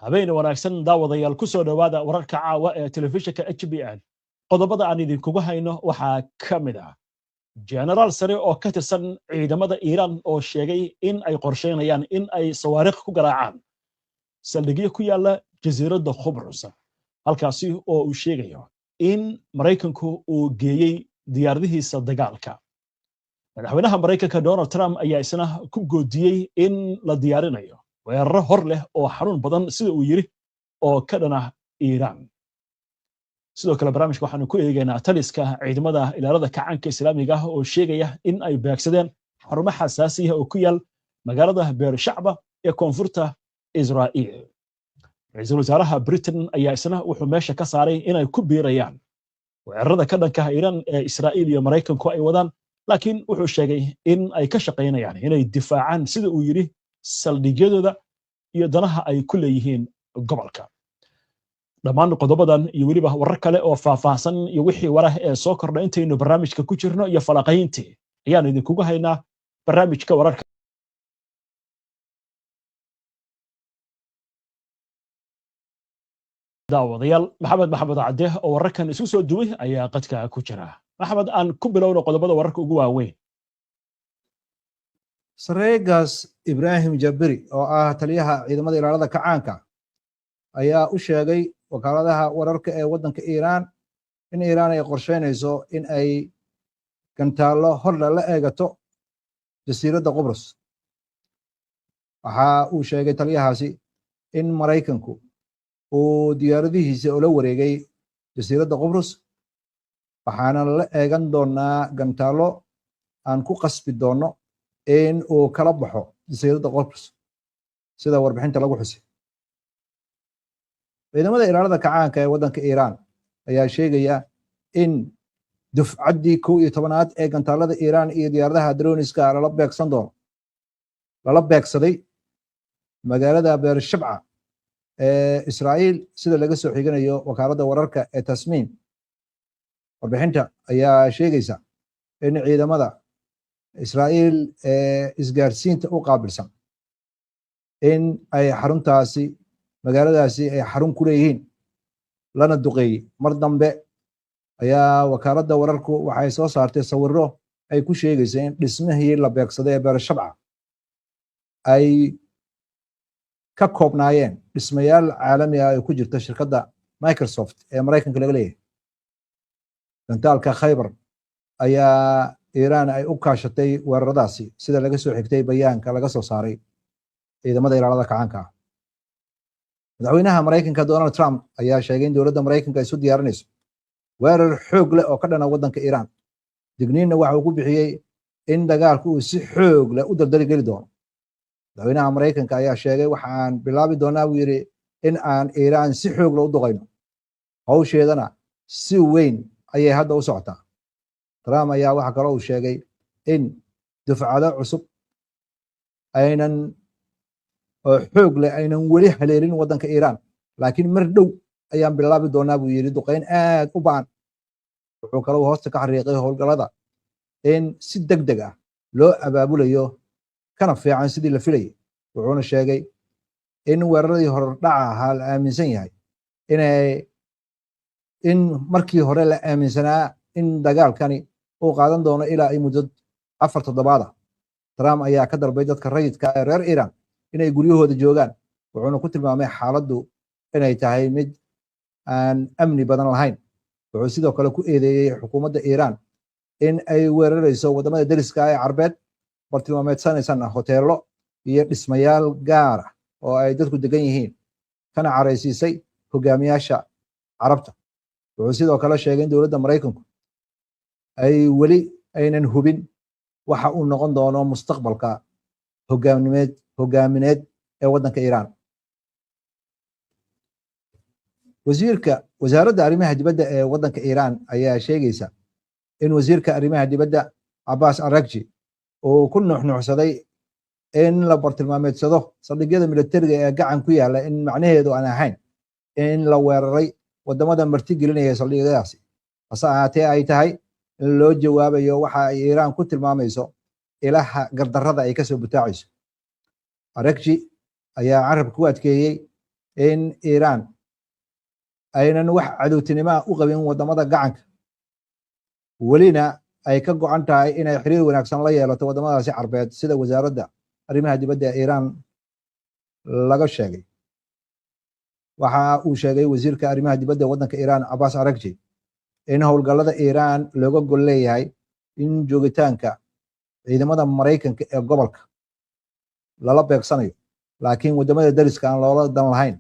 Habeen wanaagsan, daawadayaal. Ku soo dhowaada wararka caawa ee telefishinka HBN. Qodobada aan idinkugu hayno waxaa ka mid ah jenaraal sare oo ka tirsan ciidamada Iiraan oo sheegay in ay qorsheynayaan in ay sawaariikh ku garaacaan saldhigyo ku yaala jasiiradda Khubrus, halkaasi oo uu sheegayo in Maraykanku uu geeyey diyaaradihiisa dagaalka. Madaxweynaha Maraykanka Donald Trump ayaa isna ku goodiyey in la diyaarinayo weeraro hor leh oo xanuun badan, sida uu yiri, oo ka dhan ah Iiraan. Sidoo kale barnaamijka waxaanu ku eegaynaa taliska ciidamada ilaalada kacaanka Islaamiga ah oo sheegaya in ay beegsadeen xarumo xasaasiya oo ku yaal magaalada Beershacba ee koonfurta Israa'iil. Ra-iisul wasaaraha Britain ayaa isna wuxuu meesha ka saaray inay ku biirayaan weerarada ka dhanka ah Iiraan ee Israa'iil iyo Maraykanku ay wadaan, laakiin wuxuu sheegay in ay ka shaqaynayaan inay difaacaan, sida uu yidhi, saldhigyadooda iyo danaha ay ku leeyihiin gobolka. Dhammaan qodobadan iyo weliba warar kale oo faahfaahsan iyo wixii warah ee soo kordha intaynu barnaamijka ku jirno iyo falaqayntii ayaanu idinkugu haynaa barnaamijka wararka. Daawadayaal, Maxamed Maxamed Cadde oo wararkan isu soo duway ayaa qadka ku jira. Maxamed, aan ku bilowno qodobada wararka ugu waaweyn. Sareegaas Ibraahim Jabiri oo ah taliyaha ciidamada ilaalada kacaanka ayaa u sheegay wakaaladaha wararka ee waddanka Iiraan in Iiraan ay qorsheynayso in ay gantaallo horle la eegato jasiiradda Qubrus. Waxa uu sheegay taliyahaasi in Maraykanku uu diyaaradihiisa ula wareegay jasiiradda Qubrus, waxaana la eegan doonaa gantaallo aan ku qasbi doonno in uu kala baxo jasiiradda Qubrus, sida warbixinta lagu xusay. Ciidamada ilaalada kacaanka ee waddanka Iiraan ayaa sheegaya in dufcaddii 11aad ee gantaalada Iiraan iyo diyaaradaha droniska lala beegsan doono, lala beegsaday magaalada Beershabca ee Israa'iil, sida laga soo xiganayo wakaaladda wararka ee Tasmiim. Warbixinta ayaa sheegaysa in ciidamada Israa'iil ee isgaarsiinta u qaabilsan in ay xaruntaasi magaaladaasi ay xarun ku leeyihiin lana duqeeyey. Mar dambe ayaa wakaaladda wararku waxay soo saartay sawirro ay ku sheegaysa in dhismihii la beegsaday ee Beershabca ay ka koobnaayeen dhismayaal caalami ah ay ku jirta shirkadda Microsoft ee Maraykanka laga leeyahay. Gantaalka Khaybar ayaa Iiraan ay u kaashatay weeraradaasi, sida laga soo xigtay bayaanka laga soo saaray ciidamada ilaalada kacaanka ah. Madaxweynaha Maraykanka Donald Trump ayaa sheegay in dowladda Maraykanka isu diyaarinayso weerar xoog leh oo ka dhana waddanka Iiraan, digniinna waxa uu ku bixiyey in dagaalku uu si xoog leh u dardari geli doono. Madaxweynaha Maraykanka ayaa sheegay, "Waxa aan bilaabi doonaa," buu yidhi, "in aan Iiraan si xoog leh u duqayno, hawsheedana si weyn ayay hadda u socotaa." Trump ayaa waxa kaloo uu sheegay in dufcado cusub aynan oo xoog leh aynan weli haleelin waddanka Iiraan, laakiin mar dhow ayaan bilaabi doonaa, buu yidhi, duqayn aad u ba'an. Wuxuu kaloo hoosta ka xariiqay howlgallada in si deg deg ah loo abaabulayo kana fiican sidii la filayay, wuxuuna sheegay in weeraradii hordhaca ahaa la aaminsan yahay inay in markii hore la aaminsanaa in dagaalkani uu qaadan doono ilaa ay muddo 4 toddobaad ah. Trump ayaa ka dalbay dadka rayidka ee reer Iiraan inay guryahooda joogaan, wuxuuna ku tilmaamay xaaladdu inay tahay mid aan amni badan lahayn. Wuxuu sidoo kale ku eedeeyey xukuumadda Iiraan in ay weerarayso waddamada deriska ee Carbeed, bartilmaameedsanaysan hoteello iyo dhismayaal gaar ah oo ay dadku degan yihiin, kana caraysiisay hogaamiyaasha Carabta. Wuxuu sidoo kale sheegay in dowladda Maraykanku ay weli aynan hubin waxa uu noqon doono mustaqbalka hogaamineed ee waddanka Iiraan. Wasiirka wasaaradda arrimaha dibadda ee waddanka Iiraan ayaa sheegaysa in wasiirka arrimaha dibadda Abbas Aragji uu ku nuuxnuuxsaday in la bartilmaameedsado saldhigyada militariga ee gacan ku yaala in macnaheedu aan ahayn in la weeraray wadamada martigelinaya saldhigyadaasi, hase ahaatee ay tahay in loo jawaabayo waxa ay Iiraan ku tilmaamayso ilaha gardarrada ay kasoo butaacayso. Aragji ayaa carabka ku adkeeyey In Iiraan aynan wax cadowtinimoa u qabin waddamada gacanka, welina ay ka go'an tahay inay xiriir wanaagsan la yeelato waddamadaasi Carbeed, sida Wasaaradda Arrimaha Dibadda ee Iiraan laga sheegay. Waxa uu sheegay wasiirka arrimaha dibadda waddanka Iiraan, Abbas Aragji, in howlgallada Iiraan looga gol leeyahay in joogitaanka ciidamada Maraykanka ee gobolka lala beegsanayo, laakiin waddamada dariska aan loola dan lahayn.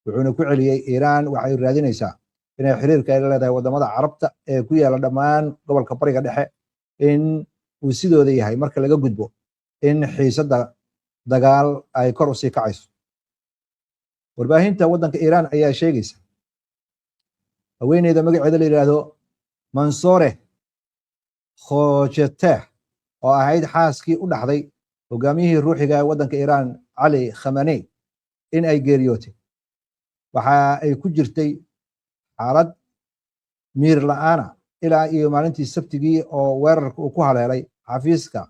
Wuxuuna ku celiyey, Iiraan waxay raadinaysaa inay xiriirka ay la leedahay waddamada Carabta ee ku yaala dhammaan gobolka Bariga Dhexe in uu sidooda yahay marka laga gudbo in xiisadda dagaal ay kor usii kacayso. Warbaahinta waddanka Iiraan ayaa sheegaysa haweeneyda magaceeda la yidhaahdo Mansoore Khojateh, oo ahayd xaaskii u dhaxday hogaamiyihii ruuxiga ee waddanka Iiraan, Cali Khamaney, in ay geeriyootay. Waxa ay ku jirtay xaalad miir la'aana ilaa iyo maalintii Sabtigii oo weerarka uu ku haleelay xafiiska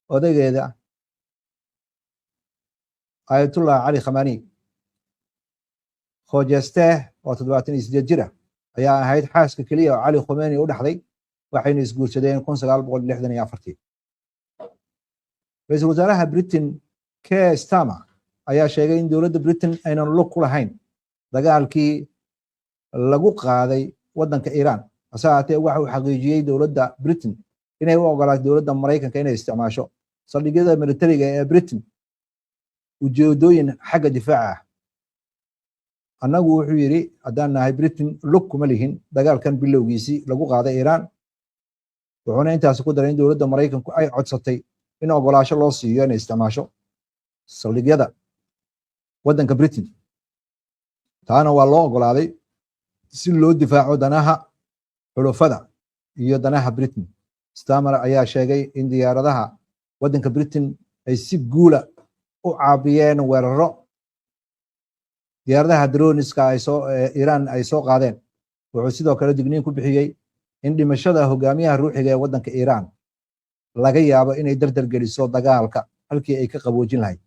odaygeeda, Ayatullah Cali Khamani. Khojasteh, oo 78 jir ah, ayaa ahayd xaaska keliya oo Cali Khumeni u dhaxday, waxayna isguursadeen 1964-tii. Ra-iisul wasaaraha Britain, Keir Starmer, ayaa sheegay in dowladda Britain aynan lug ku lahayn dagaalkii lagu qaaday waddanka Iiraan. Hase haatee, waxa uu xaqiijiyey dowladda Britain inay u ogolaatay dowladda Maraykanka inay isticmaasho saldhigyada militariga ee Britain ujeedooyin xagga difaaca ah. "Annagu," wuxuu yidhi, "haddaan nahay Britain, lug kuma lihin dagaalkan bilowgiisii lagu qaaday Iiraan." Wuxuuna intaasi ku daray in dowladda Maraykanku ay codsatay in ogolaasho loo siiyo inay isticmaasho saldhigyada waddanka Britain, taana waa loo ogolaaday si loo difaaco danaha xulufada iyo danaha Britain. Starmer ayaa sheegay in diyaaradaha waddanka Britain ay si guula u caabiyeen weeraro diyaaradaha droniska ay soo Iiraan ay soo qaadeen. Wuxuu sidoo kale digniin ku bixiyey in dhimashada hogaamiyaha ruuxiga ee waddanka Iiraan laga yaabo inay dardar geliso dagaalka halkii ay ka qaboojin lahayd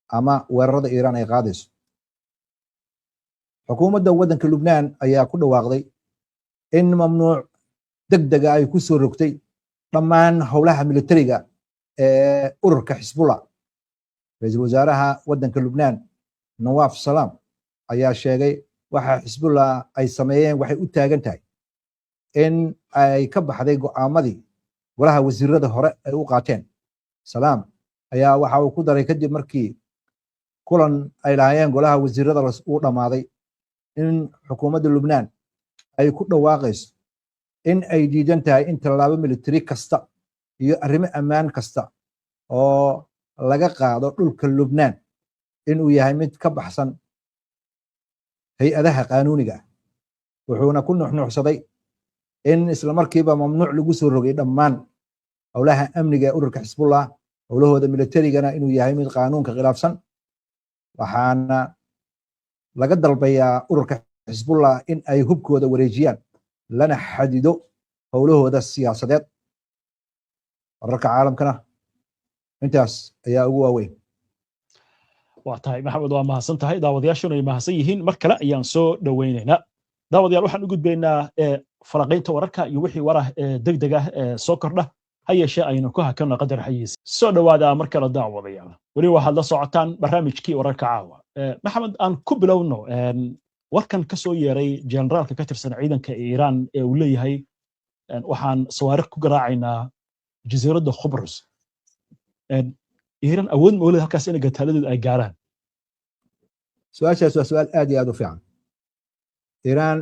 ama weerarada Iiraan ay qaadayso. Xukuumadda waddanka Lubnaan ayaa ku dhawaaqday in mamnuuc deg dega ay ku soo rogtay dhammaan howlaha militariga ee ururka Xisbullah. Ra-iisul wasaaraha waddanka Lubnaan, Nawaaf Salaam, ayaa sheegay waxa Xisbullah ay sameeyeen waxay u taagan tahay in ay ka baxday go'aamadii golaha wasiirada hore ay u qaateen. Salaam ayaa waxa uu ku daray, kadib markii kulan ay lahaayeen golaha wasiirada uu dhammaaday, in xukuumadda Lubnaan ay ku dhawaaqayso in ay diidan tahay in tallaabo militari kasta iyo arrimo ammaan kasta oo laga qaado dhulka Lubnaan inuu yahay mid ka baxsan hay-adaha qaanuuniga ah. Wuxuuna ku nuxnuuxsaday in isla markiiba mamnuuc lagu soo rogay dhammaan howlaha amniga ee ururka Xisbullah, howlahooda militarigana inuu yahay mid qaanuunka khilaafsan. Waxaana laga dalbayaa ururka Xisbullah in ay hubkooda wareejiyaan lana xadido howlahooda siyaasadeed. Wararka caalamkana intaas ayaa ugu waaweyn. Waa tahay, Maxamed, waa mahadsan tahay. Daawadayaashuna ay mahadsan yihiin, mar kale ayaan soo dhowaynaynaa. Daawadayaal, waxaan u gudbaynaa falanqaynta wararka iyo wixii warah ee deg deg ah ee soo kordha. Ha yeeshee, aynu ku hakano qadar xayiis. Soo dhowaada mar kale, daawadayaal. Weli waxaad la socotaan barnaamijkii Wararka Caawa. Maxamed, aan ku bilowno warkan ka soo yeeray generaalka ka tirsan ciidanka Iiraan ee uu leeyahay, "Waxaan sawaariikh ku garaacaynaa jasiiradda Khubrus." Iiraan awood ma leedahay halkaas inay gataaladeedu ay gaaraan? Su-aashaas waa su-aal aad iyo aad u fiican. Iiraan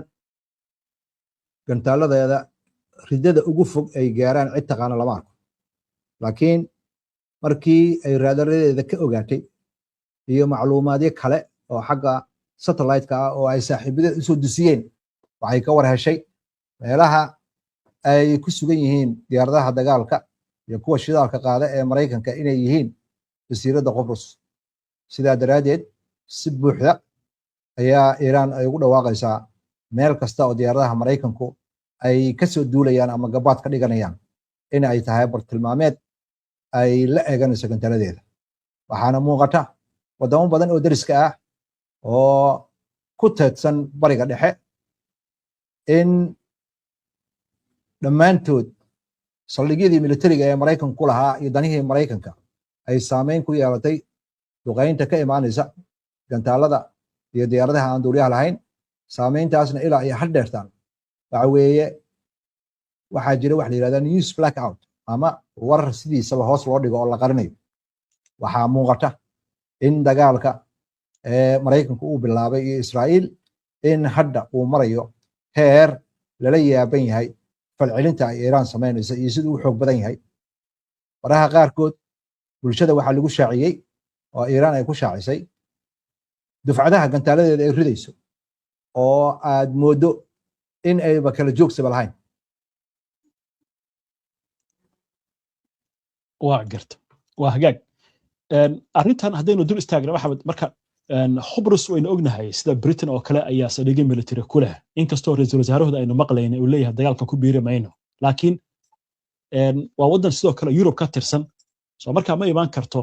gantaaladeeda ridada ugu fog ay gaaraan cid taqaana lama arko, laakiin markii ay raadaradeeda ka ogaatay iyo macluumaadyo kale oo xagga satellite-ka ah oo ay saaxiibadeed usoo dusiyeen, waxay ka war heshay meelaha ay ku sugan yihiin diyaaradaha dagaalka iyo kuwa shidaalka qaada ee Maraykanka inay yihiin jasiiradda Qobrus. Sidaa daraaddeed, si buuxda ayaa Iiraan ay ugu dhawaaqaysaa meel kasta oo diyaaradaha Maraykanku ay ka soo duulayaan ama gabaad ka dhiganayaan in ay tahay bartilmaameed ay la eeganayso gantaladeeda. Waxaana muuqata wadamo badan oo deriska ah Oo ku teedsan Bariga Dhexe in dhammaantood saldhigyadii militariga ee Maraykanku ku lahaa iyo danihii Maraykanka ay saameyn ku yeelatay duqaynta ka imaanaysa gantaalada iyo diyaaradaha aan duuliyaha lahayn. Saameyntaasna ilaa iyo had dheertaan waxa weeye waxaa jira wax la yihahda news blackout ama warar sidiisaba hoos loo dhigo oo la qarinayo. Waxaa muuqata in dagaalka ee Maraykanku uu bilaabay iyo Israa'iil in hadda uu marayo heer lala yaaban yahay falcelinta ay Iiraan samaynaysa iyo siduu u xoog badan yahay. Baraha qaarkood bulshada waxaa lagu shaaciyey oo Iiraan ay ku shaacisay dufcadaha gantaaladeeda ay ridayso oo aad mooddo in ayba kala joogsaba lahayn. Waa garta, waa hagaag. Arrintan haddaynu dul istaagna, Maxamed, marka Khubrus waynu ognahay sida Britain oo kale ayaa saldhigyo military ku leh, inkastoo ra-iisul wasaarahooda aynu maqlayna uu leeyahay dagaalka ku biiri mayno, laakiin waa waddan sidoo kale Yurub ka tirsan. Soo markaa ma imaan karto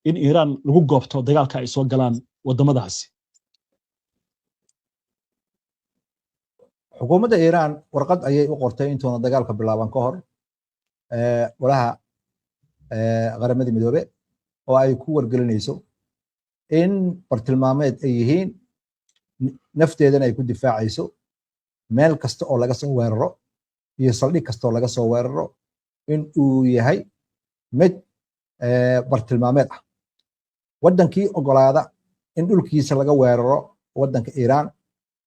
in Iiraan lagu goobto dagaalka ay soo galaan waddamadaasi? Xukuumadda Iiraan warqad ayay u qortay intuuna dagaalka bilaaban ka hor golaha Qaramada Midoobe oo ay ku wargelinayso in bartilmaameed ay yihiin, nafteedana ay ku difaacayso meel kasta oo laga soo weeraro iyo saldhig kasta oo laga soo weeraro in uu yahay mid bartilmaameed ah. Waddankii ogolaada in dhulkiisa laga weeraro waddanka Iiraan,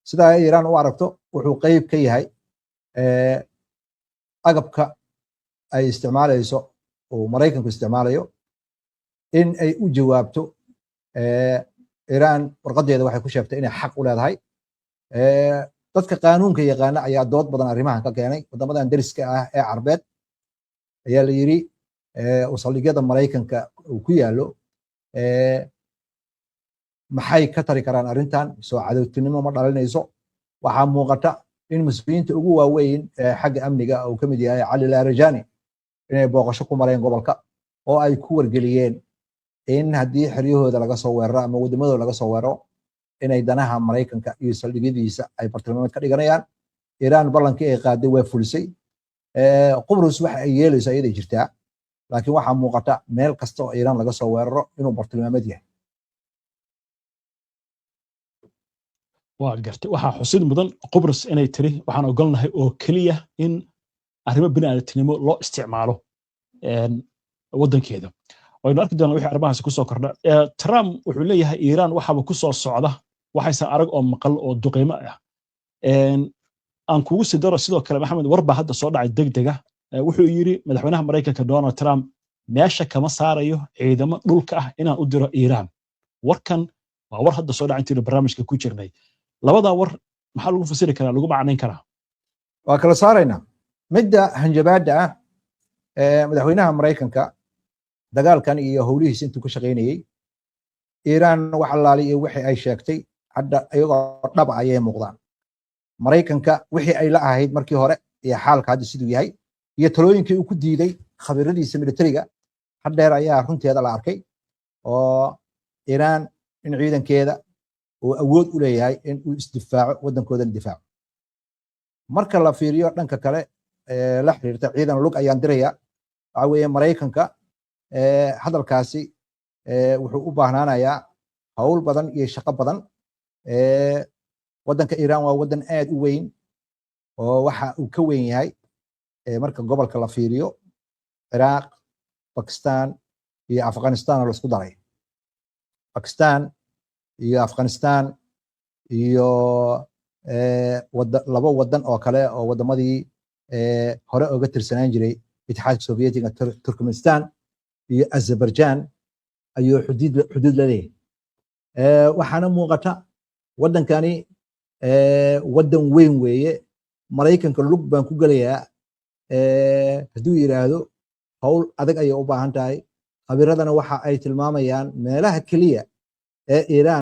sidaa ay Iiraan u aragto, wuxuu qeyb ka yahay agabka ay isticmaalayso uu Maraykanku isticmaalayo in ay u jawaabto. Iiraan warqadeeda waxay ku sheegtay inay xaq u leedahay. Dadka qaanuunka yaqaana ayaa dood badan arrimahan ka keenay. Waddamadan deriska ah ee Carbeed ayaa la yiri saldhigyada Maraykanka uu ku yaallo maxay ka tari karaan arrintan? Soo cadowtinimo ma dhalinayso? Waxaa muuqata in mas-uuliyiinta ugu waaweyn ee xagga amniga uu ka mid yahay Cali Larijani inay booqasho ku mareen gobolka oo ay ku wargeliyeen in haddii xeryahooda laga soo weeraro ama waddamadooda laga soo weeraro inay danaha Maraykanka iyo saldhigyadiisa ay bartilmaameed ka dhiganayaan. Iiraan ballankii ay qaaday waa fulisay. Qubrus waxa ay yeelayso iyaday jirtaa, laakiin waxaa muuqata meel kasta oo Iiraan laga soo weeraro inuu bartilmaameed yahay. Waa gartay. Waxaa xusid mudan Qubrus inay tiri waxaan ogolnahay oo keliya in arrimo bini'aadantinimo loo isticmaalo waddankeeda. Waynu arki doonaa wixii arrimahaasi kusoo kordha. Trump wuxuu leeyahay Iiraan waxaaba ku soo socda waxaysan arag oo maqal oo duqeymo ah. Aan kugu sii daro sidoo kale, Maxamed, war baa hadda soo dhacay degdega. Wuxuu yidhi madaxweynaha Maraykanka Donald Trump meesha kama saarayo ciidamo dhulka ah inaan u diro Iiraan. Warkan waa war hadda soo dhacay intiinu barnaamijka ku jirnay. Labadaa war maxaa lagu fasiri karaa, lagu macnayn karaa? Waa kala saaraynaa. Midda hanjabaadda ah, madaxweynaha Maraykanka dagaalkan iyo howlihiisa intuu ka shaqaynayey Iiraan wax allaali iyo wixii ay sheegtay hadda iyagoo dhab ayay muuqdaan. Maraykanka wixii ay la ahayd markii hore iyo xaalka hadda siduu yahay iyo talooyinkii uu ku diiday khabiiradiisa militariga hadheer ayaa runteeda la arkay oo Iiraan in ciidankeeda uu awood u leeyahay in uu isdifaaco, waddankoodana difaaco. Marka la fiiriyo dhanka kale la xiriirta ciidan lug ayaan diraya, waxa weeye Maraykanka hadalkaasi wuxuu u baahnaanayaa howl badan iyo shaqo badan. Waddanka Iiraan waa waddan aad u weyn oo waxa uu ka weyn yahay marka gobolka la fiiriyo Ciraaq, Bakistan iyo Afghanistan oo la isku daray. Bakistan iyo Afghanistan iyo laba waddan oo kale oo waddamadii hore oga tirsanaan jiray Itixaadka Sovietiga, Turkmenistan iyo Azerbaijan, ayuu xuduud la leeyahay. Waxaana muuqata waddankani waddan weyn weeye. Maraykanka lug baan ku gelayaa hadduu yidhaahdo howl adag ayay u baahan tahay. Khabiiradana waxa ay tilmaamayaan meelaha keliya ee Iiraan